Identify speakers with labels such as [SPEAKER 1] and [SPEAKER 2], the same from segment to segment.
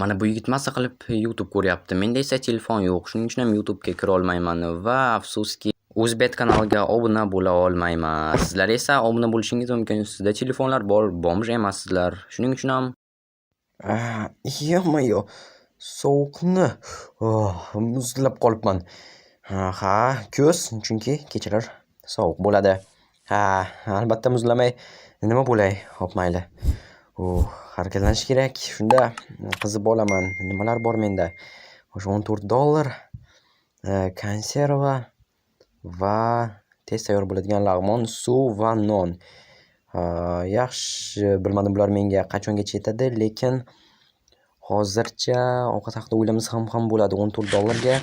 [SPEAKER 1] Mana bu yigit maza qilib YouTube ko'ryapti. Menda esa telefon yo'q. Shuning uchun ham YouTube'ga kira olmayman va afsuski, O'zbet kanaliga obuna bo'la olmayman. Sizlar esa obuna bo'lishingiz mumkin. Sizda telefonlar bor, бомж emassizlar. Shuning uchun ham
[SPEAKER 2] Ё-моё, sovuqni, oh, muzlab qolibman. Ha, kuz, chunki kechalar sovuq bo'ladi. Ha, albatta muzlamay nima bo'lay? Xo'p, mayli. Uh, harakatlanish kerak. Shunda qizib olaman. Nimalar bor menda? O'sha 14 dollar, konserva va tez tayyor bo'ladigan lag'mon, suv va non. Yaxshi, bilmadim, bular menga qachongacha yetadi, lekin hozircha ovqat haqida o'ylamasam ham bo'ladi. 14 dollarga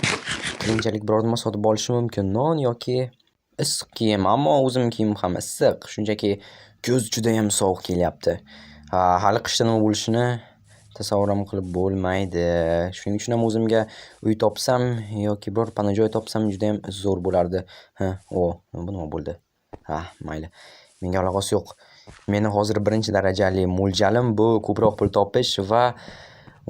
[SPEAKER 2] keyinchalik biror nima sotib olishim mumkin. Non yoki issiq kiyim, ammo o'zimning kiyimim ham issiq. Shunchaki kuz judayam sovuq kelyapti. Ha, hali qishda nima bo'lishini tasavvur ham qilib bo'lmaydi. Shuning uchun ham o'zimga uy topsam yoki biror panajoy topsam, judayam zo'r bo'lardi. Ha, o, bu nima bo'ldi? Ha, mayli. Menga aloqasi yo'q. Meni hozir birinchi darajali mo'ljalim bu ko'proq pul topish va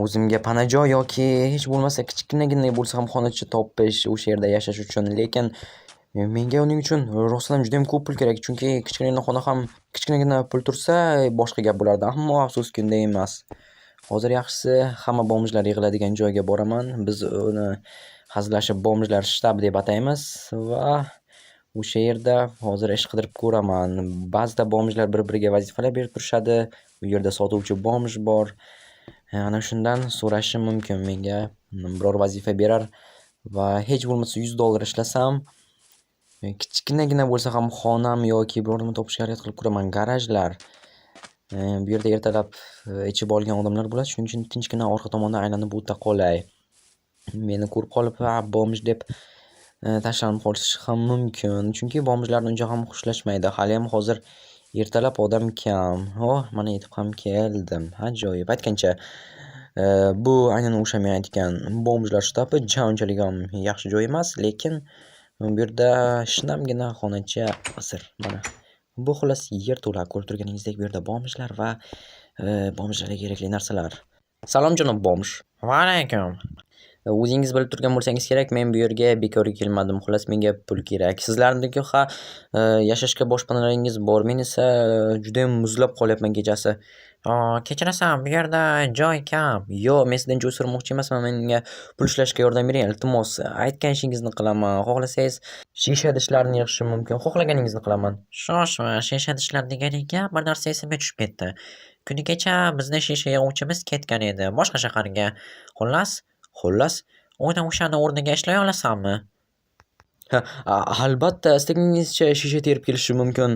[SPEAKER 2] o'zimga panajoy yoki hech bo'lmasa kichkinagina bo'lsa ham xonacha topish, o'sha yerda yashash uchun. Lekin menga uning uchun rostdan ham judayam ko'p pul kerak, chunki kichkinagina xona ham kichkinagina pul tursa, boshqa gap bo'lardi. Ammo afsuski, unday emas. Hozir yaxshisi hamma бомж lar yig'iladigan joyga boraman. Biz uni hazillashib "бомж lar shtabi" deb ataymiz va o'sha yerda hozir ish qidirib ko'raman. Ba'zida бомж lar bir-biriga vazifalar berib turishadi. U yerda sotuvchi бомж bor. Ana shundan so'rashim mumkin. Menga biror vazifa berar va hech bo'lmasa 100 dollar ishlasam, kichkinagina bo'lsa ham xonam yoki biror nima topishga harakat qilib ko'raman. Garajlar. Bu yerda ertalab ichib olgan odamlar bo'ladi. Shuning uchun tinchgina orqa tomondan aylanib o'ta qolay. Meni ko'rib qolib, "Ha, бомж" deb tashlanib qolishi ham mumkin. Chunki бомж larni uncha ham xushlashmaydi. Haliyam hozir ertalab odam kam. Oh, mana yetib ham keldim. Ajoyib. Aytgancha, bu aynan o'sha men aytgan бомж lar shtabi ja unchalik ham yaxshi joy emas, lekin bu yerda shinamgina xonacha hozir mana. Bu xullas yerto'la, ko'rib turganingizdek, bu yerda бомж lar va бомж larga kerakli narsalar. Salom, janob бомж.
[SPEAKER 3] Va alaykum.
[SPEAKER 1] O'zingiz bilib turgan bo'lsangiz kerak, men bu yerga bekorga kelmadim. Xullas, menga pul kerak. Sizlarniki, ha, yashashga boshpanalaringiz bor. Men esa judayam muzlab qolyapman kechasi.
[SPEAKER 3] Kechirasan, bu yerda joy kam.
[SPEAKER 1] Yo'q, men sizdan joy so'ramoqchi emasman. Menga pul ishlashga yordam bering, iltimos. Aytgan ishingizni qilaman. Xohlasangiz, shisha idishlarni yig'ishim mumkin. Xohlaganingizni qilaman.
[SPEAKER 3] Shoshma, shisha idishlar deganingga bir narsa esimga tushib ketdi. Kuni kecha bizni shisha yig'uvchimiz ketgan edi boshqa shaharga. Xullas,
[SPEAKER 1] Xullas,
[SPEAKER 3] uni o'shani o'rniga ishlay olasanmi?
[SPEAKER 1] Ha, albatta, istaganingizcha shisha terib kelishim mumkin.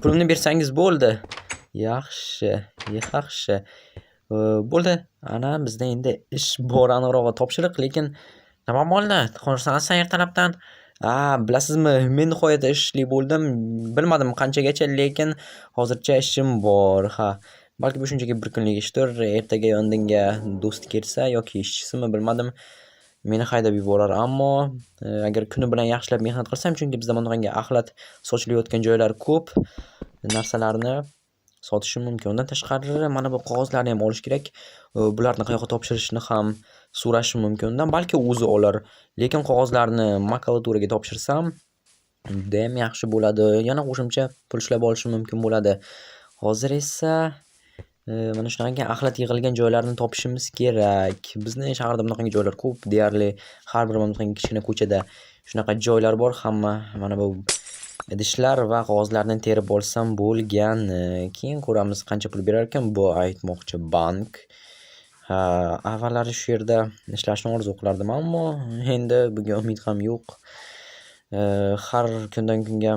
[SPEAKER 1] Pulimni bersangiz bo'ldi. Yaxshi, yaxshi. Bo'ldi. Ana bizda endi ish bor, aniqrog'i topshiriq, lekin
[SPEAKER 3] Nima bo'ldi? Xursandsan ertalabdan?
[SPEAKER 1] A, bilasizmi, men nihoyatda ishli bo'ldim. Bilmadim qanchagacha, lekin hozircha ishim bor. Ha, balki bu shunchaki bir kunlik ishdir. Ertaga yondinga do'sti kelsa yoki ishchisimi, bilmadim, meni haydab yuborar. Ammo agar kuni bilan yaxshilab mehnat qilsam, chunki bizda bunaqangi axlat sochilayotgan joylar ko'p, narsalarni sotishim mumkin. Undan tashqari, mana bu qog'ozlarni ham olish kerak. Bularni qayoqqa topshirishni ham so'rashim mumkin undan. Balki o'zi olar. Lekin qog'ozlarni makulaturaga topshirsam, judayam yaxshi bo'ladi. Yana qo'shimcha pul ishlab olishim mumkin bo'ladi. Hozir esa mana shunaqangi axlat yig'ilgan joylarni topishimiz kerak. Bizni shaharda bunaqangi joylar ko'p, deyarli har bir mana bunaqangi kichkina ko'chada shunaqa joylar bor. Hamma mana bu idishlar va qog'ozlarni terib olsam bo'lgani. Keyin ko'ramiz, qancha pul berarkan. Bu aytmoqchi, bank. Ha, avvallari shu yerda ishlashni orzu qilardim, ammo endi bunga umid ham yo'q. Har kundan kunga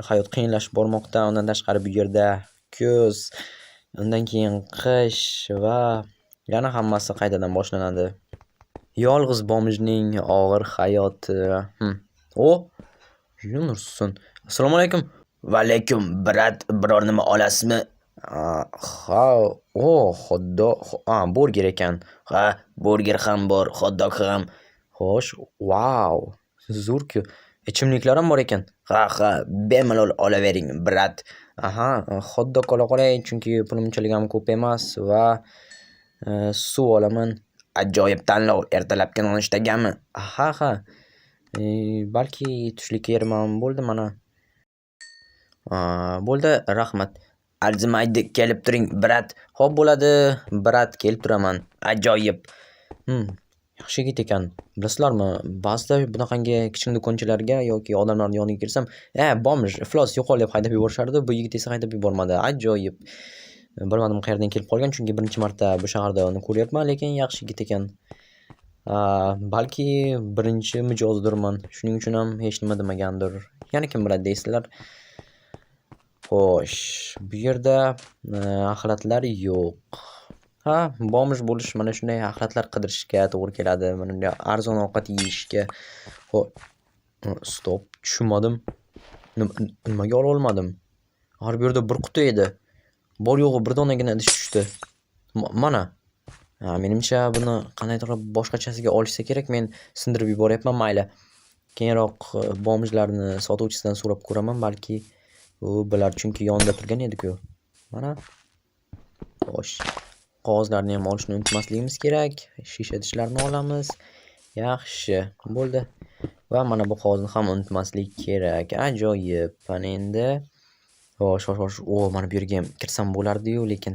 [SPEAKER 1] hayot qiyinlashib bormoqda. Undan tashqari, bu yerda kuz, undan keyin qish va yana hammasi qaytadan boshlanadi. Yolg'iz бомж ning og'ir hayoti. O! Yunussin. Assalomu alaykum.
[SPEAKER 2] Va alaykum, брат, biror nima olasizmi?
[SPEAKER 1] Ha, o, hot-dog, a, burger ekan.
[SPEAKER 2] Ha, burger ham bor, hot-dog ham.
[SPEAKER 1] Xo'sh, vau, zo'r-ku. Ichimliklar ham bor ekan.
[SPEAKER 2] Ha, bemalol olavering, брат.
[SPEAKER 1] Aha, hot-dog ola qolay, chunki pulim unchalik ham ko'p emas va suv olaman.
[SPEAKER 2] Ajoyib tanlov, ertalabki nonushtagami? Ha, ha. Balki tushlikka yerman. Bo'ldi mana. Bo'ldi, rahmat. Arzimaydi, kelib turing, brat. Xo'p bo'ladi, brat, kelib turaman. Ajoyib. Yaxshi yigit ekan. Bilasizlarmi, ba'zida bunaqangi kichkina do'konchalarga yoki odamlarning yoniga kirsam, "Bomj, iflos, yo'qol" deb haydab yuborishardi. Bu yigit esa haydab yubormadi. Ajoyib. Bilmadim qayerdan kelib qolgan, chunki birinchi marta bu shaharda uni ko'ryapman, lekin yaxshi yigit ekan. Balki birinchi mijozdirman. Shuning uchun ham hech nima demagandir. Yana kim biladi deysizlar. Xo'sh, bu yerda axlatlar yo'q. Ha, bomj bo'lish mana shunday axlatlar qidirishga to'g'ri keladi. Mana bunday arzon ovqat yeyishga. Stop, tushunmadim. Nimaga ola olmadim? Axir bu yerda bir quti edi. Bor yo'g'i bir donagina idish tushdi. Mana. Ha, menimcha buni qandaydir boshqachasiga olishsa kerak. Men sindirib yuboryapman, mayli. Keyinroq bomjlarni sotuvchisidan so'rab ko'raman, balki u bilar, chunki yonida turgan edi-ku. Mana. Xo'sh. Qog'ozlarni ham olishni unutmasligimiz kerak. Shisha idishlarni olamiz. Yaxshi, bo'ldi. Va mana bu qog'ozni ham unutmaslik kerak. Ajoyib. Ana endi xo'sh, xo'sh, xo'sh. O, mana bu yerga ham kirsam bo'lardi-yu, lekin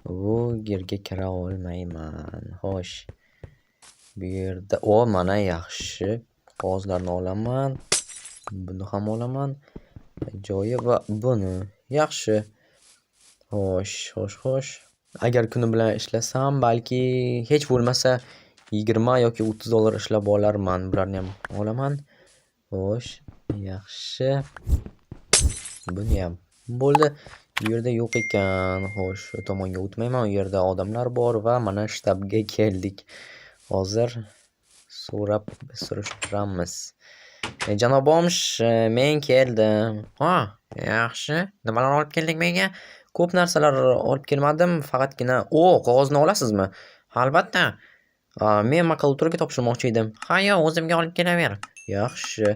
[SPEAKER 2] bu yerga kira olmayman. Xo'sh. Bu yerda, o, mana yaxshi. Qog'ozlarni olaman. Buni ham olaman. Ajoyib va buni. Yaxshi. Xo'sh, xo'sh, xo'sh. Agar kuni bilan ishlasam, balki hech bo'lmasa 20 yoki 30 dollar ishlab olarman. Bularni ham olaman. Xo'sh, yaxshi. Buni ham. Bo'ldi. Bu yerda yo'q ekan. Xo'sh, u tomonga o'tmayman. U yerda odamlar bor va mana shtabga keldik. Hozir so'rab surishtiramiz. Janob bomj, men keldim.
[SPEAKER 3] Ha, yaxshi. Nimalar olib kelding menga?
[SPEAKER 2] Ko'p narsalar olib kelmadim, faqatgina. O, qog'ozni olasizmi?
[SPEAKER 3] Albatta.
[SPEAKER 2] Men makulaturaga topshirmoqchi edim.
[SPEAKER 3] Ha, yo'q, o'zimga olib kelaver.
[SPEAKER 2] Yaxshi.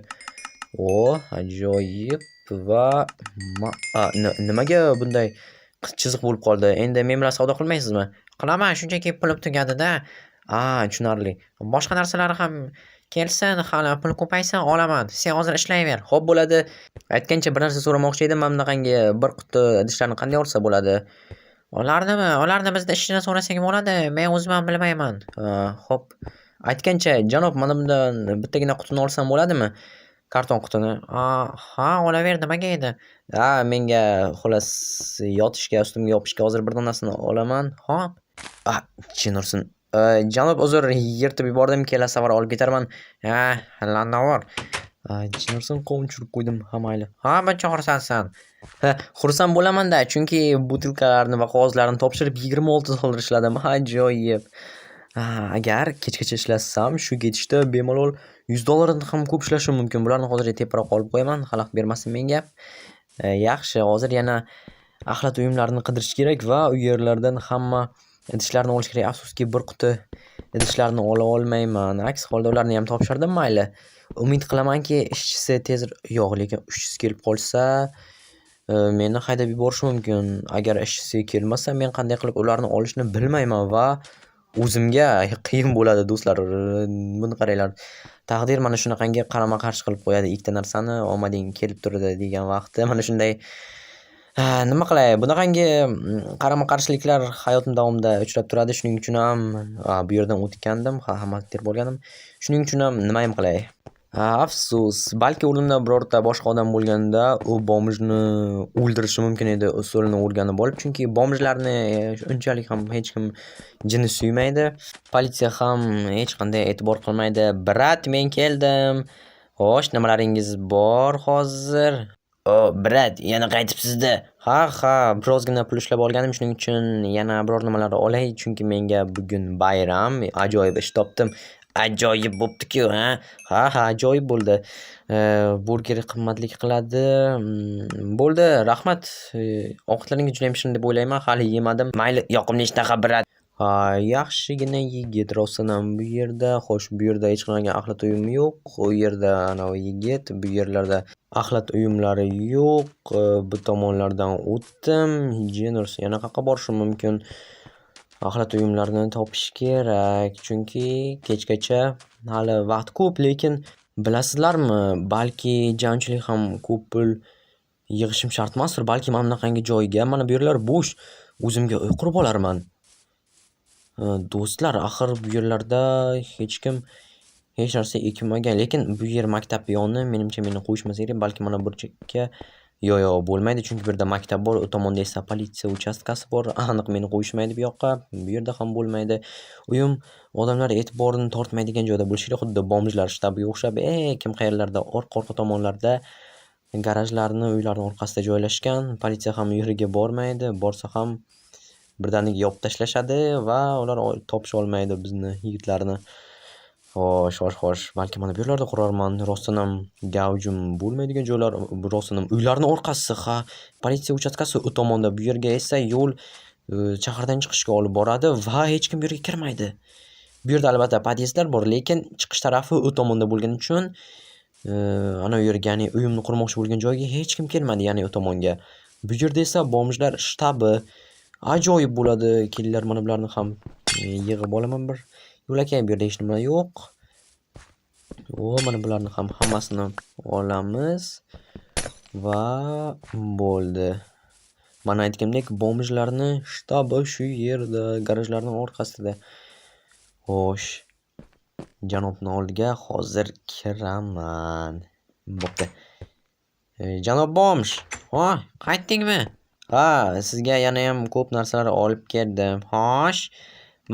[SPEAKER 2] O, ajoyib va nimaga bunday chiziq bo'lib qoldi? Endi men bilan savdo qilmaysizmi?
[SPEAKER 3] Qilaman, shunchaki pulim tugadi-da.
[SPEAKER 2] A, tushunarli.
[SPEAKER 3] Boshqa narsalar ham kelsin, hali pul ko'paysa olaman. Sen hozir ishlayver.
[SPEAKER 2] Xo'p bo'ladi. Aytgancha, bir narsa so'ramoqchi edim. Mana bunaqangi bir quti idishlarni qanday olsa bo'ladi?
[SPEAKER 3] Ularnimi? Ularni bizda ishchidan so'rasang bo'ladi. Men o'zim ham bilmayman.
[SPEAKER 2] Xo'p. Aytgancha, janob, mana bundan bittagina qutini olsam bo'ladimi? Karton qutini.
[SPEAKER 3] Ha, olaver, nimaga edi?
[SPEAKER 2] Ha, menga xullas yotishga, ustimga yopishga hozir bir donasini olaman.
[SPEAKER 3] Xo'p.
[SPEAKER 2] Ah, jin ursin. Janob, uzr, yirtib yubordim. Kelasi safar olib ketarman.
[SPEAKER 3] Ha, landovur.
[SPEAKER 2] Jin ursin, qovun tushirib qo'ydim. Ha, mayli.
[SPEAKER 3] Ha, buncha xursandsan.
[SPEAKER 2] Ha, xursand bo'laman-da, chunki butilkalarni va qog'ozlarni topshirib 26 dollar ishladim. Ajoyib. Ha, agar kechgacha ishlasam, shu ketishda bemalol 100 dollardan ham ko'p ishlashim mumkin. Bularni hozircha teparoqqa olib qo'yaman, xalaqit bermasin menga. Yaxshi, hozir yana axlat uyumlarini qidirish kerak va u yerlardan hamma idishlarni olish kerak. Afsuski, bir quti idishlarni ola olmayman. Aks holda ularni ham topshirdim, mayli. Umid qilamanki, ishchisi tez, yo'q, lekin ishchisi kelib qolsa, meni haydab yuborishi mumkin. Agar ishchisi kelmasa, men qanday qilib ularni olishni bilmayman va o'zimga qiyin bo'ladi, do'stlar. Buni qaranglar. Taqdir mana shunaqangi qarama-qarshi qilib qo'yadi ikkita narsani, omading kelib turdi degan vaqtda mana shunday. Ha, nima qilay, bunaqangi qarama-qarshiliklar hayotim davomida uchrab turadi. Shuning uchun ham bu yerdan o'tgandim, ha, hammasini terib olgandim. Shuning uchun ham nimayam qilay. Afsus, balki o'rnimda birorta boshqa odam bo'lganda, u bomjni o'ldirishi mumkin edi usulini o'rganib olib, chunki bomjlarni unchalik ham hech kim jini suymaydi. Politsiya ham hech qanday e'tibor qilmaydi. Brat, men keldim. Xo'sh, nimalaringiz bor hozir? O, brat, yana qaytibsiz-da. Ha, ha, birozgina pul ishlab olganim, shuning uchun yana biror nimalar olay, chunki menga bugun bayram, ajoyib ish topdim. Ajoyib bo'pti-ku, ha? Ha, ha, ajoyib bo'ldi. Burger qimmatlik qiladi. Bo'ldi, rahmat. Ovqatlaringiz judayam shirin deb o'ylayman, hali yemadim. Mayli, yoqimli ishtaha, brat. Ha, yaxshigina yigit rostdan ham bu yerda. Xo'sh, bu yerda hech qanaqa axlat uyumi yo'q. U yerda anavi yigit, bu yerlarda axlat uyumlari yo'q. Bu tomonlardan o'tdim. Jin ursin, yana qayerqa borishim mumkin? Axlat uyumlarini topish kerak, chunki kechgacha hali vaqt ko'p, lekin bilasizlarmi, balki unchalik ham ko'p pul yig'ishim shart emasdir. Balki mana bunaqangi joyga, mana bu yerlar bo'sh, o'zimga uy qurib olarman. Do'stlar, axir bu yerlarda hech kim hech narsa ekmagan, lekin bu yer maktab yoni, menimcha meni qo'yishmasa kerak, balki mana burchakka. Yo'q, yo'q, bo'lmaydi, chunki bu yerda maktab bor, u tomonda esa politsiya uchastkasi bor. Aniq meni qo'yishmaydi bu yoqqa. Bu yerda ham bo'lmaydi. Uyim odamlar e'tiborini tortmaydigan joyda bo'lishi kerak, xuddi bomjlar shtabiga o'xshab, kim qayerlarda orqa-orqa tomonlarda garajlarni, uylarni orqasida joylashgan. Politsiya ham u yerga bormaydi, borsa ham birdaniga yopib tashlashadi va ular topisha olmaydi bizni yigitlarni. Xo'sh, xo'sh, xo'sh. Balki mana bu yerlarda qurarman. Rostdan ham gavjum bo'lmaydigan joylar, rostdan ham uylarni orqasi, ha, politsiya uchastkasi u tomonda. Bu yerga esa yo'l shahardan chiqishga olib boradi va hech kim bu yerga kirmaydi. Bu yerda albatta podyezdlar bor, lekin chiqish tarafi u tomonda bo'lgani uchun ana u yerga, ya'ni uyimni qurmoqchi bo'lgan joyga hech kim kelmadi, ya'ni u tomonga. Bu yerda esa bomjlar shtabi ajoyib bo'ladi. Kelinglar, mana bularni ham yig'ib olaman bir. Yo'lakay, bu yerda hech nima yo'q. O, mana bularni ham hammasini olamiz va bo'ldi. Mana aytganimdek, bomjlarni shtabi shu yerda, garajlarning orqasida. Xo'sh, janobni oldiga hozir kiraman. Bo'pti. Janob bomj,
[SPEAKER 3] Voy, qaytdingmi?
[SPEAKER 2] Ha, sizga yanayam ko'p narsalar olib keldim.
[SPEAKER 3] Xo'sh.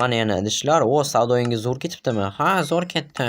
[SPEAKER 2] Mana yana idishlar. O, savdoyingiz zo'r ketibdimi?
[SPEAKER 3] Ha, zo'r ketdi.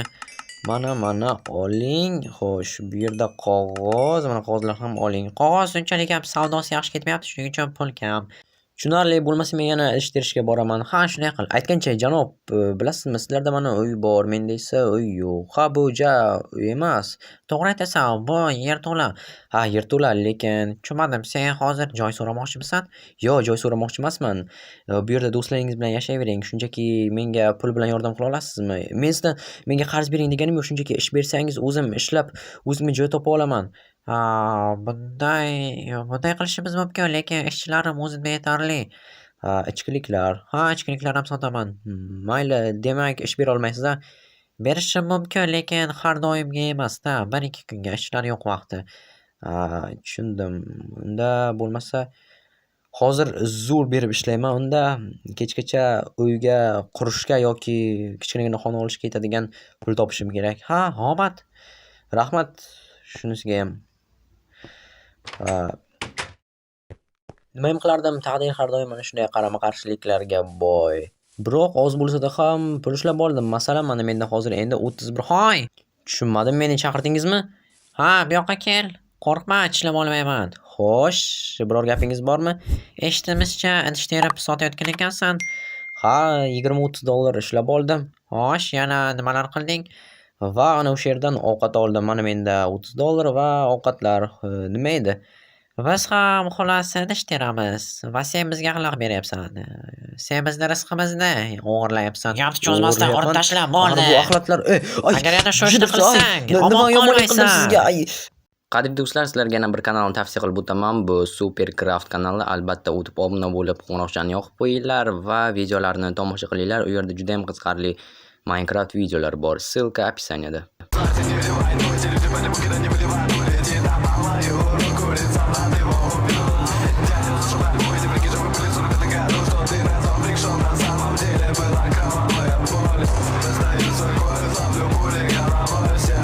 [SPEAKER 2] Mana, mana oling. Xo'sh, bu yerda qog'oz, mana qog'ozlar ham oling.
[SPEAKER 3] Qog'oz unchalik ham savdosi yaxshi ketmayapti, shuning uchun pul kam.
[SPEAKER 2] Tushunarli, bo'lmasa men yana ish terishga boraman.
[SPEAKER 3] Ha, shunday qil.
[SPEAKER 2] Aytgancha, janob, bilasizmi, sizlarda mana uy bor, menda esa uy yo'q. Ha, bu ja uy emas.
[SPEAKER 3] To'g'ri aytasan, bu yerto'la.
[SPEAKER 2] Ha, yerto'la, lekin
[SPEAKER 3] Tushunmadim, sen hozir joy so'ramoqchimisan?
[SPEAKER 2] Yo'q, joy so'ramoqchi emasman. Bu yerda do'stlaringiz bilan yashayvering. Shunchaki menga pul bilan yordam qila olasizmi? Men sizdan menga qarz bering deganim yo'q, shunchaki ish bersangiz o'zim ishlab, o'zimga joy topa olaman.
[SPEAKER 3] Ha, bunday qilishimiz mumkin, lekin ishchilarim o'zimga yetarli.
[SPEAKER 2] Ha, ichkiliklar.
[SPEAKER 3] Ha, ichkiliklar ham sotaman.
[SPEAKER 2] Mayli, demak ish bera olmaysiz-a?
[SPEAKER 3] Berishim mumkin, lekin har doimgi emas-da, 1-2 kunga ishchilar yo'q vaqti.
[SPEAKER 2] Ha, tushundim. Unda bo'lmasa hozir zo'r berib ishlayman. Unda kechgacha uyga qurishga yoki kichkinagina xona olishga yetadigan pul topishim kerak.
[SPEAKER 3] Ha, omad.
[SPEAKER 2] Rahmat shunisigayam. Ha. Nimayam qilardim, taqdir har doim mana shunday qarama-qarshiliklarga boy. Biroq oz bo'lsa-da ham pul ishlab oldim. Masalan, mana menda hozir endi 31.
[SPEAKER 3] Hoy!
[SPEAKER 2] Tushunmadim, meni chaqirdingizmi?
[SPEAKER 3] Ha, bu yoqqa kel. Qo'rqma, tishlab olmayman.
[SPEAKER 2] Xo'sh, biror gapingiz bormi?
[SPEAKER 3] Eshitishimizcha, idish terib sotayotgan ekansan.
[SPEAKER 2] Ha, 20-30 dollar ishlab oldim.
[SPEAKER 3] Xo'sh, yana nimalar qilding?
[SPEAKER 2] Va ana o'sha yerdan ovqat oldim. Mana menda 30 dollar va ovqatlar. Nima edi?
[SPEAKER 3] Biz ham xullas idish teramiz va sen bizga xalaqit beryapsan. Sen bizni rizqimizni o'g'irlayapsan. Gapni cho'zmasdan urib
[SPEAKER 2] O'g'irlayapman.
[SPEAKER 3] tashla,
[SPEAKER 2] Axir
[SPEAKER 3] bo'ldi.
[SPEAKER 2] bu axlatlar, ay,
[SPEAKER 3] Agar yana shu ishni
[SPEAKER 2] ay,
[SPEAKER 3] qilsang,
[SPEAKER 2] nima
[SPEAKER 3] omon
[SPEAKER 2] yomonlik qildim
[SPEAKER 3] qolmaysan.
[SPEAKER 2] sizga? Ay. Qadrli do'stlar, sizlarga yana bir kanalni tavsiya qilib o'taman. Bu Supercraft kanali. Albatta o'tib obuna bo'lib, qo'ng'iroqchani yoqib qo'yinglar va videolarni tomosha qilinglar. U yerda juda ham qiziqarli Minecraft videolar bor. Ссылка описаниеda.
[SPEAKER 4] Остаются кровь, ловлю пули головой. Все